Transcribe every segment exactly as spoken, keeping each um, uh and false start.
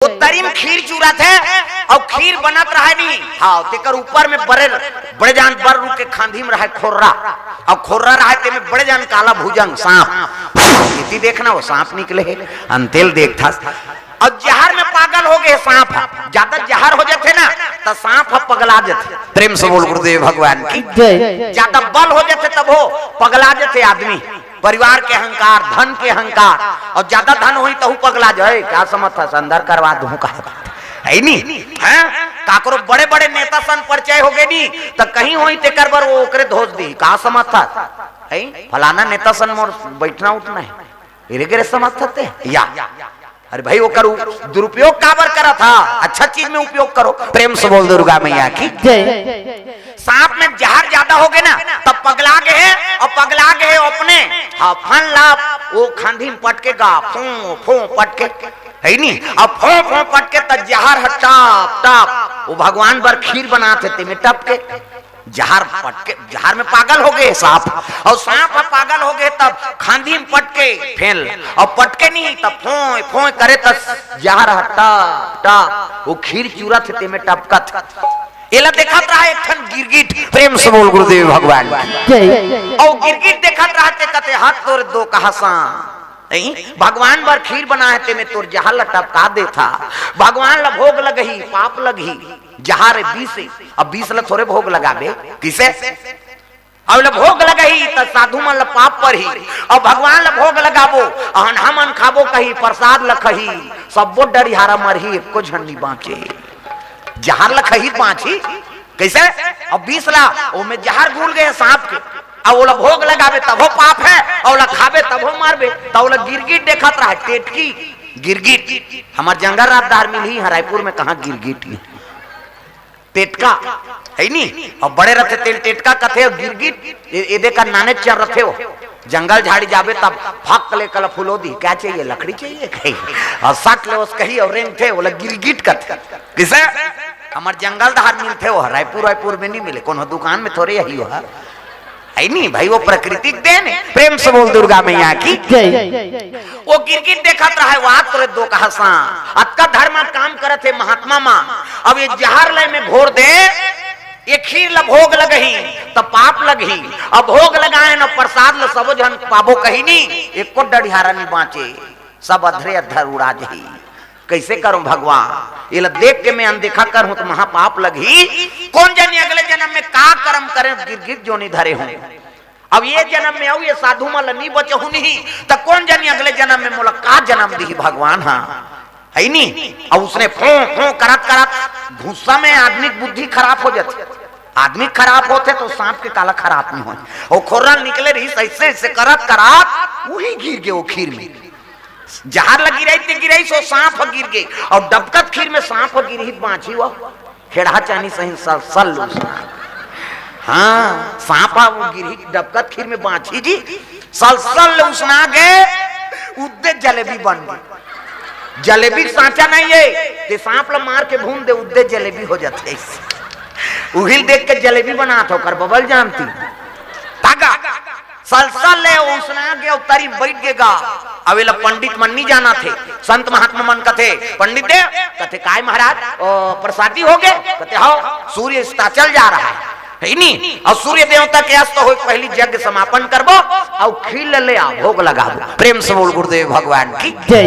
वो तरी म खीर चूरत हे अउ खीर बनत रहय नी। हाँ, तेकर ऊपर में बड़े, बड़े जान बर रूख के खांधी में रहय खोर्रा, अउ खोर्रा रहय तेमे बड़े जान काला भुजंग सांप। इति देखना वो सांप निकले हे, अंतेल देखथस। अउ जहर में पागल हो गे सांप ह, ज्यादा जहर हो जाथे ना त सांप ह पगला जाथे। प्रेम से बोल गुरुदेव भगवान की। जय। ज्यादा बल हो जाथे तभो पगला जाथे आदमी। परिवार के अहंकार, धन के अहंकार, अउ ज्यादा धन होही तहू पगला जाय। का समझथस, अंदर करवा दूं का? हे नी? हैं? काकरो बड़े-बड़े नेता सन परिचय हो गे नी, त कहीं होही तेकर बर वो ओकरे धोस दी। का समझथस? हैं? फलाना नेता सन मोर बैठना उठना हे। एरे गेरे समझथस ते? या। अरे भाई, ओकर उ-, दुरुपयोग काबर करत हा? अच्छा चीज में उपयोग करो। प्रेम से बोल दुर्गा मैया की। जय। सांप में जहर ज्यादा हो गे ना, तब पगला गे हे, अउ पगला गे हे अपने। हाँ, फन ला वो खांधी में पटके गा, फों, फों पटके, हे नी? अउ फों, फों पटके त जहर ह टाप, टाप, वो भगवान बर खीर बनात हे, तेमे टपके। जहर पटके, जहर में पागल हो गे सांप, अउ सांप ह पागल हो गे, तब खांधी में पटके, फेन, अउ पटके नी, तब फों, फों करे, त जहर ह टाप, टाप, वो खीर चूरत हे, तेमे टपकत। एला देखत रहा एक ठन गिरगिट, प्रेम से बोल गुरुदेव भगवान की। जय। अउ गिरगिट देखत रहा ते कथे, "हत तोर दो कहा सा, नहीं? भगवान बर खीर बनाए हे, तेमे तोर जहर ल टपका देथा। भगवान ल भोग लगही, पाप लगही, जहर हे, विष हे, अब विष ल थोरे भोग लगाबे, किसे?" अउ ल भोग लगही त साधु मन ल पाप परही, अउ भगवान ल भोग लगाबो, अहन हमन खाबो कही, प्रसाद ल खही, सब्बो डरिहारा मरही, एको झन नी बांचे। जहर ल खही बांची, कइसे? अब विष ला, ओमे जहर घुल गे हे सांप के, अउ ओला भोग लगाबे तभो पाप हे, अउ ओला खाबे तभो मरबे। त ओला गिरगिट देखत रहा, टेटकी गिरगिट। हमर जंगल राजधार मिलही, इहाँ रायपुर में कहाँ गिरगिट हे? टेटका, हे नी? अउ बड़े रथे तेला टेटका कथे, अउ गिरगिट, ए-, एदे का नाने चर रथे वो। जंगल झाड़ी जाबे तब फक ले कला फुलो दी, "क्या चाहिए? लकड़ी चाहिए?" कही। अउ सट ले ओस कही अउ रेंगथे, ओला गिरगिट कथे। किसे? हमर जंगल धार मिलथे वो, रायपुर, रायपुर में नी मिले, कोनो दुकान में थोरे यही हो, हे नी भाई, वो प्रकृति के देन हे। प्रेम से बोल दुर्गा मैया की। जय। वो गिरगिट देखत रहा, "वाह तोरे दो कहा सा, अतका धर्म काम करत हे महात्मा मा, अब ये जहर ल एमे घोर दे, ये खीर ल भोग लगही, त पाप लगही, अब भोग लगाए न प्रसाद ल सबो झन पाबो कही नी, एको डढ़ियारा नी बांचे, सब अधरे अधर उड़ा जही।" कइसे करूं भगवान? एला देख के मैं अनदेखा करहूं त महापाप लगही। कोन जनी अगले जनम में का करम करे, गिरगिट जोनी धरे हूं। अब ये जनम में अउ ये साधु मन ल नी बचहूं नहीं, त कोन जनी अगले जनम में मोला का जनम दिही भगवान? हां, हे नी? अउ उसने फों फों करत करत, गुस्सा में आदमी के बुद्धि खराब हो जाथे। आदमी खराब होथे त सांप के काला खराब नी होय। अउ खोर्रा निकले रहिस अइसे अइसे करत करत, उही गिर गे वो खीर में। जहर ल गिराइस ते गिराइस, ओ सांप ह गिर गे। अउ डबकत खीर में सांप ह गिरही त बांची वो। खेड़हा चानी सही सलसल उसना। हां, सांप ह वो गिरही डबकत खीर में बांची जी। सलसल उसना गे, उद्दे जलेबी बन गे। जलेबी सांचा नहीं हे, ते सांप ल मार के भून दे, उद्दे जलेबी हो जाथे। उहिल देख के जलेबी बनात हो, ओकर बबल जानती। तागा। सलसल ले उसना गे अउ तरी बइठ गे गा। अउ एला पंडित मन नी जानत हे, संत महात्मा मन कथे, "पंडित देव," कथे, "काय महाराज, ओ, प्रसादी हो गे?" कथे, "हव, सूर्य अस्ताचल जा रहा है, हे नी? अउ सूर्य देवता के अस्त होय के पहिली यज्ञ समापन करबो, अउ खीर ल ले आ, भोग लगाबो।" प्रेम से बोल गुरुदेव भगवान की। जय।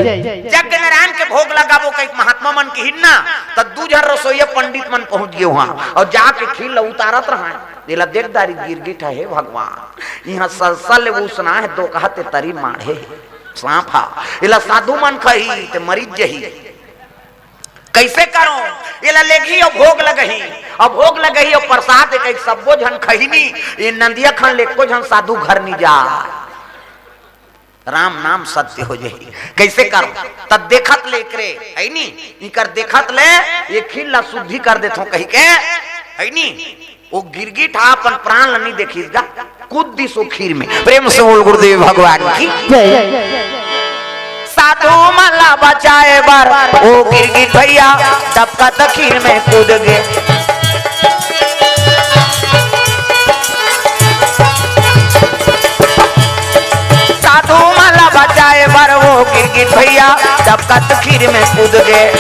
यज्ञ नारायण के भोग लगाबो, कहिके महात्मा मन किहिन ना, त दू झन रसोइया पंडित मन पहुंच गे उहां, अउ जाके खीर ल उतारत रहा। एला देख डारिस गिरगिट ह, हे भगवान, इहां सलसल ले उसना हे, दोकहा ते तरी माढ़े हे सांप ह। एला साधु मन खही ते मरिच जही। कइसे करों? एला लेगही अउ भोग लगही, अउ भोग लगही अउ प्रसाद हे कहिके सब्बो झन खही नी। ए नंदिया खन ले एको झन साधु घर नी जा। राम नाम सत्य हो जाही। कइसे करों? त देखत ले एकरे, हे नी? इकर देखत ले ये खीर ला शुद्धि कर देथों कहिके, हे नी? वो गिरगिट ह अपन प्राण ल नी देखिस गा, कूद दिस वो खीर में। प्रेम से बोल गुरुदेव भगवान की। जय। साधु मन ला बचाए बर वो गिरगिट भैया डबकत खीर में कूद गे। साधु मन ला बचाए बर वो गिरगिट भैया डबकत खीर में कूद गे।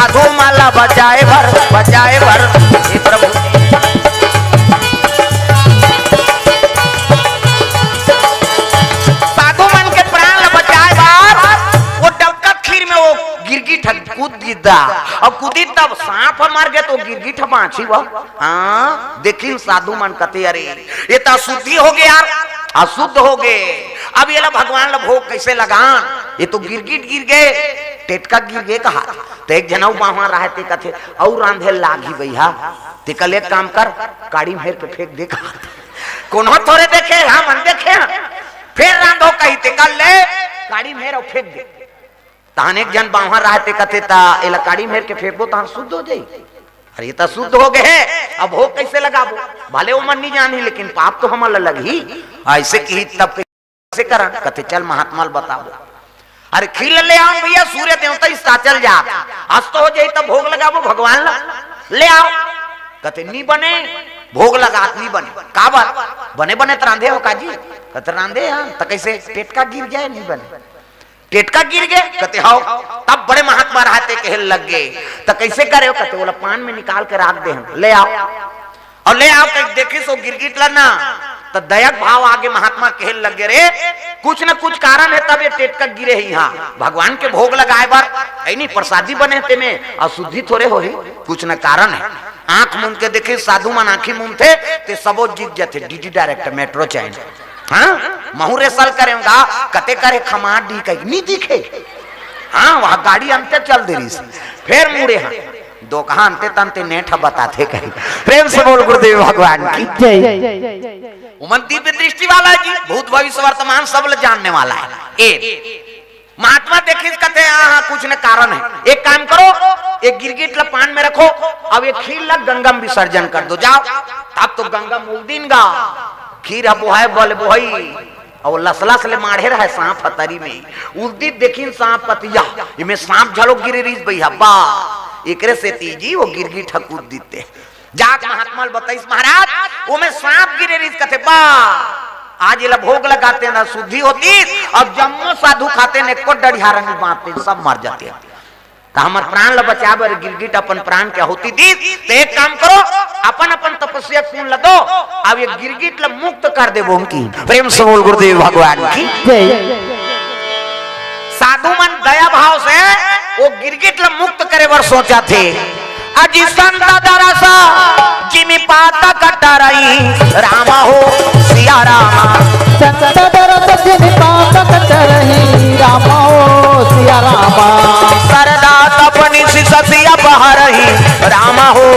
साधु मन ला बचाए बर, बचाए बर, हे प्रभु। साधु मन के प्राण ला बचाए बर वो डबकत खीर में वो गिरगिट ह कूद गिद्दा। अब कूदी तब सांप ह मर गे तो गिरगिट ह बांची वो। हाँ, देखिन साधु मन कथे, "अरे, ये तो अशुद्धि हो गे यार, अशुद्ध हो गे। अब ये ला भगवान ला भोग कैसे लगान? ये तो गिरगिट गिर गे, टेटका गिर गे कहा।" त एक झन अउ बांहवा राहय ते कथे, "अउ रांधे लागही भैया, ते कल एक काम कर, काड़ी म हेर के फेंक दे," कहा। कोनो थोरे देखे, हमन देखे हन। फेर रांधो कही ते कल ले, काड़ी म हेर अउ फेंक दे। तहन एक झन बांहवा राहय ते कथे, "त एला काड़ी म हेर के फेंकबो, तहन शुद्ध हो जाही।" अरे, ये त शुद्ध हो गे हे, अब भोग कैसे लगाबो? भले ओमन नी जानही, लेकिन पाप तो हमन ला लगही। ऐसे किही तब कैसे करन? कथे, "चल महात्मा ल बताबो।" "अरे खीर ल ले आव भैया, सूर्य देवता अस्ताचल जात, अस्त हो जाही तब भोग लगाबो भगवान ल, ले आव।" कथे, "नी बने, भोग लगात नी बने।" "काबर? बने बने त रांधे हो काजी?" कथे, "रांधे हन।" "त कैसे? टेटका गिर जाय, नी बने।" "टेटका गिर गे?" कथे, "हव।" तब बड़े महात्मा राहय ते कहे लग गे, "त कैसे करे हो?" कथे, "ओला पान में निकाल के राख दे हन, ले आव।" अउ ले आव कहिके देखिस ओ गिरगिट ल ना, त दया के भाव आगे महात्मा कहे लग गे, "रे, कुछ न कुछ कारण हे तब ये टेटका गिरे हे इहाँ, भगवान के भोग लगाय बर, ऐ नी परसादी बने हे तेमे, अशुद्धि थोरे होही, कुछ न कारण हे।" आंख मूंद के देखिस, साधु मन आंखी मूंदथे, ते सबो जीत जथे, डीडी डायरेक्ट, मेट्रो चैनल। हाँ, महूं रे सल करेंव गा, कते करे खमार डी कही, नी दिखे। हाँ, वह गाड़ी अंते चल दे रहिस। फेर मुड़े हन, दोकहा अंते तंते नेठ बताथे कही। प्रेम से बोल गुरुदेव भगवान की। जय। उमन दिव्य दृष्टि वाला जी, भूत भविष्य वर्तमान सब ल जानने वाला हे। ए, महात्मा देखिस कथे, "हाँ, हाँ, कुछ न कारण हे। एक काम करो, एक गिरगिट ल पान में रखो, अब ये खीर ल गंगा में विसर्जन कर दो, जाव।" तब तो गंगा म उल्दिन गा, खीर ह बोहाय बल बोहई, अउ लसलस ले माढ़े रहय सांप ह तरी में। उल्दित देखिन सांप कथे, "या, एमे सांप झलो गिरे रिहिस भैया, बा, एकरे सेती जी वो गिरगिट ह कूद दिते।" जाके महात्मा ल बताइस, "महाराज, ओमे सांप गिरे रिहिस।" कथे, "बा, आज एला भोग लगाते न शुद्धि होतिस, अब जम्मो साधु खाते न एको डढ़ियारा नी बांचते, सब मर जाते। त हमर प्राण ल बचाए बर गिरगिट अपन प्राण के आहुति दिस, त एक काम करो, अपन अपन तपस्या के पुण्य ल दो, अब ये गिरगिट ल मुक्त कर देबो उनकी।" प्रेम से बोल गुरुदेव भगवान की। जय। साधु मन दया भाव से वो गिरगिट ल मुक्त करे बर सोचथे। अजी संत दरस जिमि पातक टरही, राम हो सिया राम। संत दरस जिमि पातक टरही, राम हो सिया राम। सरदा तप निसि ससि अप हरही, राम हो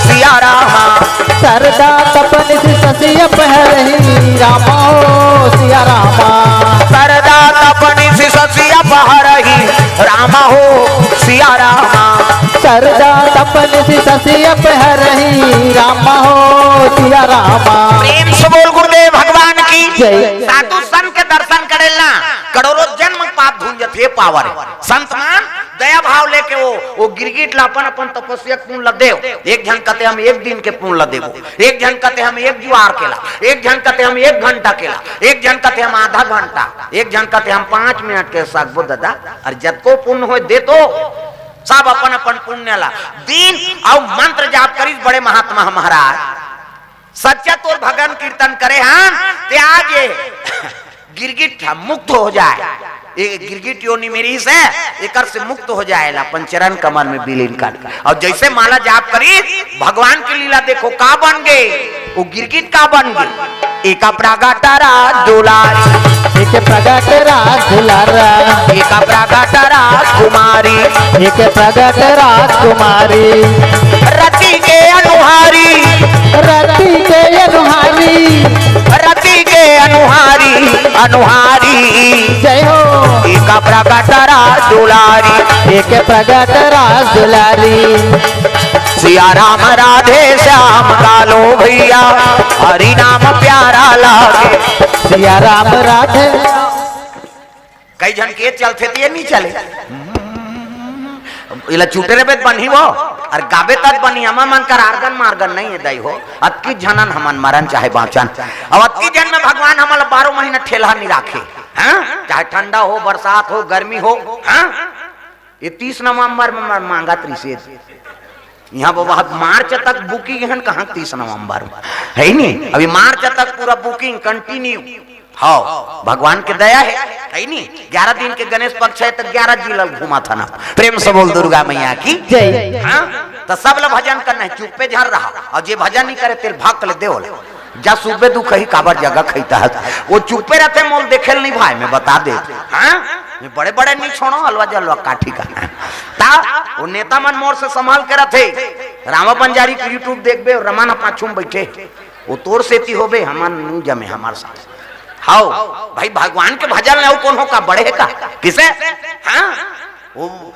सिया राम। सरदा तप निसि ससि अप हरही, राम हो सिया राम। सरदा तप निसि ससि अप हरही, राम हो सिया राम। सरदा तप निसि ससि अप हरही, राम हो सिया राम। प्रेम से बोल गुरुदेव भगवान की। जय। साधु संत के दर्शन करे ल ना, करोड़ों जन्म पाप धुन जथे पावर। संत मन दया भाव लेके वो, वो गिरगिट ल अपन अपन तपस्या के पुण्य ल देव। एक झन कथे हम एक दिन के पुण्य ल देबो, एक झन कथे हम एक जुआर के ला, एक झन कथे हम एक घंटा के ला, एक झन कथे हम आधा घंटा, एक झन कथे हम पांच मिनट के सकबो ददा। अरे जतको पुण्य होय दे तो, सब अपन अपन पुण्य ला दीन अउ मंत्र जाप करिस बड़े महात्मा ह महाराज। सच्चा तोर भजन कीर्तन करे हन, ते आज ये गिरगिट ह मुक्त हो जाय। ये गिरगिट योनि में रिहिस हे, एकर से मुक्त हो जाय, एला अपन चरण कमल में विलीन कर। अउ जइसे माला जाप करिस, भगवान के लीला देखो का बन गे, वो गिरगिट का बन गे। एक प्रगट रास दुलारी, एक प्रगट रास दुलारा, एक प्रगट राजकुमारी, एक प्रगट राजकुमारी। रति के अनुहारी, रति के अनुहारी, रति के अनुहारी, अनुहारी। जय हो। एक प्रगट रास दुलारी, एक प्रगट रास दुलारी। सिया राम राधे श्याम कालो भैया, हरि नाम प्यारा लागे। सिया राम राधे। कई झन के चलथे त ये नी चले। एला चुटे रहिबे त बनही वो, अउ गाबे तब बनही। हमर मन कर आर्गन मार्गन नइ हे दई हो, अतकी झनन हमन मरन चाहे बाँचन। अउ अतकी झन में भगवान हमन ला बारह महीना ठेलहा नी राखे, हाँ? चाहे ठंडा हो, बरसात हो, गर्मी हो, हाँ? ये तीस नवंबर में मांगत रिहिसे। यहाँ बाबा, अब मार्च तक बुकिंग है, कहाँ तीस नवंबर में? है नहीं, अभी मार्च तक पूरा बुकिंग कंटिन्यू। हाँ, भगवान के दया है, है नहीं? ग्यारह दिन के गणेश पक्ष है, तो ग्यारह जिला घुमा था ना। प्रेम से बोल दुर्गा मैया की। जय। हाँ, तो सब ला भजन करना है, चुप्पे झन रहा, और जे भजन नहीं करे, तेल भाग ले दे ओला। जा सुबे दुख ही काबर जगह खैता है, वो चुप्पे रहते, मोल देखे नहीं भाई, मैं बता दे। हाँ, मैं बड़े बड़े नहीं छोड़ो, हलवा जलवा काठी का। ता वो नेता मन मोर से संभाल के रहते। रामा बंजारी के YouTube देखबे, रमन पाछू में बैठे, वो तोर सेती होबे, हमन नू जमे हमार साथ। हाओ भाई, भगवान के भजन ले, अउ कोनो का बढ़े का? किसे? हाँ, वो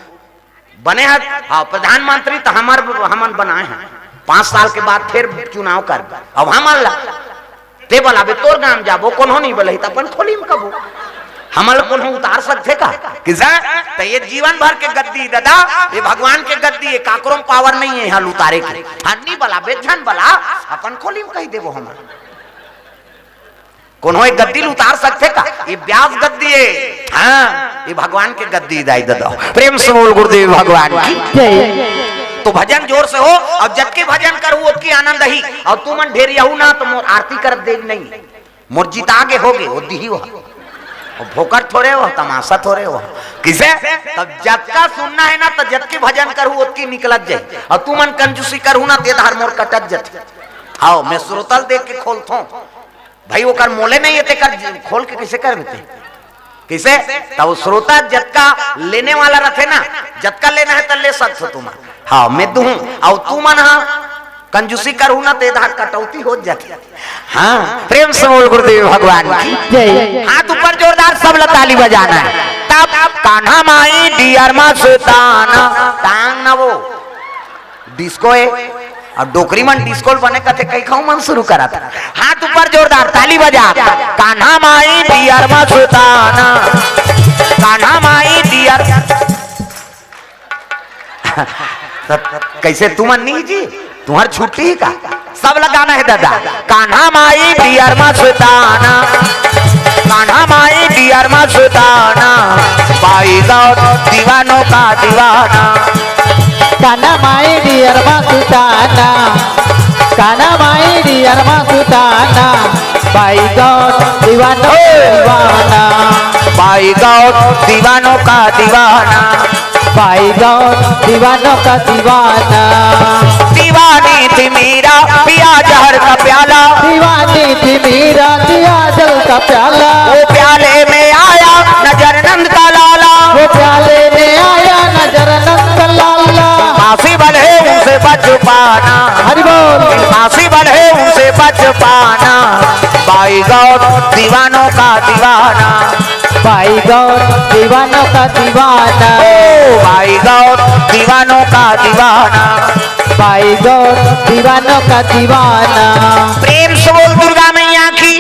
बने है, हाँ, प्रधानमंत्री तो हमार, हमन बनाए हैं, पाँच साल के बाद फिर चुनाव कर, अब हमन ला ते बलाबे, तोर गांव जाबो, कोनो नहीं बलही, त अपन खोली में कबो। हमन ला कोनो उतार सकथे का? किसे? त ये जीवन भर के गद्दी दादा, ये भगवान के गद्दी, ये काकरो में पावर नहीं है यहाँ उतारे के। हाँ, नहीं बलाबे, झन बला, अपन खोली में कही देबो हमन। कोनो एक गद्दी ल उतार सकथे का? ये ब्यास गद्दी है। हाँ, ये भगवान के गद्दी दाई ददा। प्रेम से बोल गुरुदेव भगवान की। जय। तो भजन जोर से हो, अब जतके भजन करहू ओतकी आनंद ही। और तुमन ढेरियाहू ना तो मोर आरती करत देख नहीं, मोर जिता गे होगे, वो दिही हो। वो भोकर थोड़े हो, तमाशा थोड़े हो। किसे? तब जतका सुनना है ना, तो जतके भजन करहू ओतकी निकलत जाए। और तुमन कंजूसी करहू ना, ते धार मोर कटत जथे। आओ, मैं श्रोता ल देख के खोलथों। भाई, ओकर मोले नहीं है, तेकर खोल के कैसे कर देते? कैसे? तब श्रोता जतका लेने वाला रहते ना, जतका लेना है, त ले सकते हो तुम। हाँ, मैं दूँ, और तुमन हा कंजूसी करहू ना, ते धार कटौती हो जाती। हाँ, प्रेम से बोल गुरुदेव भगवान की। जय। हाथ ऊपर जोरदार, सब ला ताली बजाना है। तब कान्हा माई डियर मा सुताना, टांग ना वो। डिस्को है, और डोकरी मन डिस्को बने कथे, कई खाऊ मन शुरू करा था। हाथ ऊपर जोरदार, ताली बजा। कान्हा माई डियर मा सुताना, कान्हा माई डियर। तो कैसे तुमन नहीं जी, तुम्हार छुट्टी ही का? सब ला गाना है दादा। कान्हा माई डियर मा सुताना, कान्हा माई डियर मा सुताना, बाई गौर दीवानों का दीवाना। कान्हा माई डियर मा सुताना, कान्हा माई डियर मा सुताना, बाई गौर दीवानों का दीवाना। बाई गौर दीवानों का दीवाना। बाई गौर दीवानों का दीवाना। दीवानी थी मीरा, पिया जहर का प्याला। दीवानी थी मीरा, पिया जहर का प्याला। वो प्याले में आया नजर नंद का लाला। वो प्याले में आया नजर नंद का लाला। फांसी बने उनसे बच पाना। हरि बोल। फांसी बने उनसे बच पाना। बाई गौर दीवानों का दीवाना। बाई गौर दीवानों का दीवाना। ओ बाई गौर दीवानों का दीवाना। बाई गौर दीवानों का दीवाना। प्रेम से बोल दुर्गा मैया की।